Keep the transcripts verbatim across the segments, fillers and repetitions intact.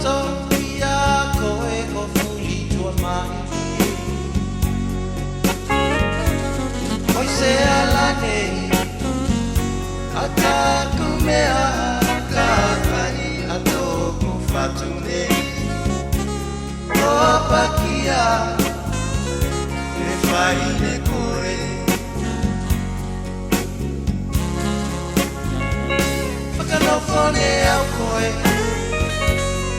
Toki a koe ko fuli tua mai. Ko se ala nei a taku mea kakai a toku fatu nei. Ko Pakia e fai ne koe. Fakanofo ne au koe,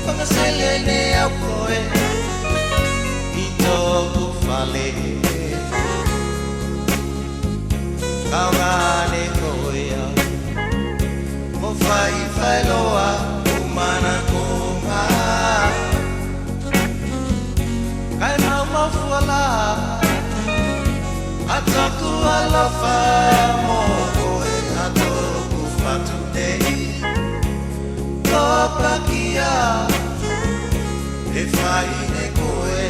fakasele ne au koe i toku fale. Kaugā ne koe au, mo faifai loa o manakoga. Kae maumau fua la a toku alofa mo koe, a toku fatu nei. Ko Pakia e fai ne koe.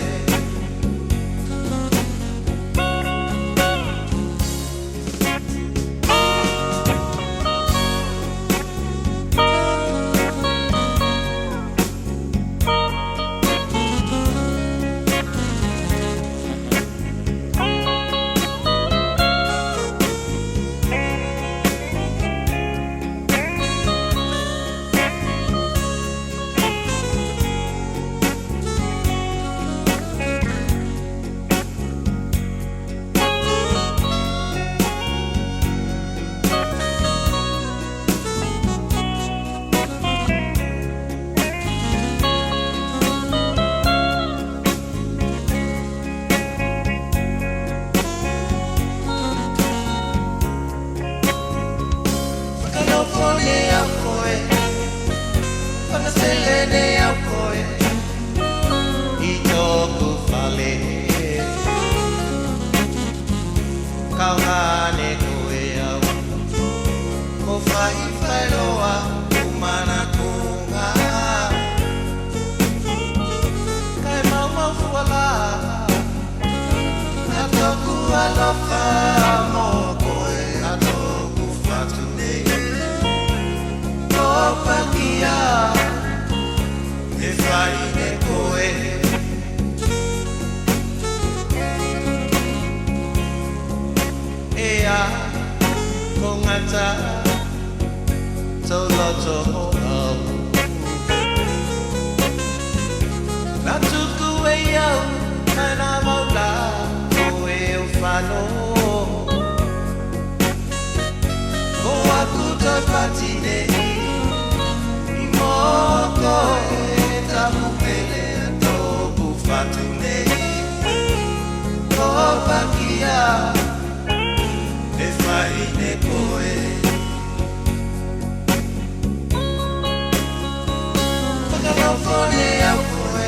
Fakanofo ne au koe, fakasele ne au koe i toku fale. Kaugā ne koe au, mo faifai loa o manakoga. Kae maumau fua la a toku alofa mo koe, a toku fatu nei. Ko Pakia e fai ne koe. Ea, ko gata tou loto mo au. Na tuku ei au, kae na mau la koe o fano. Ko aku Toepati nei, i mo koe tapu pele a toku fatu nei. Ko Pakia e fai ne koe. Fakanofo ne au koe,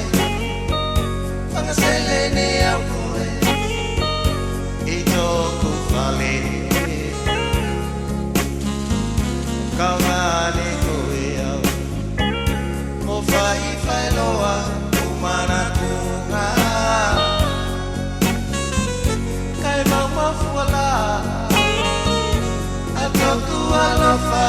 fakasele ne au koe i toku fale. Kaugā ne koe au, mo faifai loa o manakoga. Kae maumau fua la a toku alofa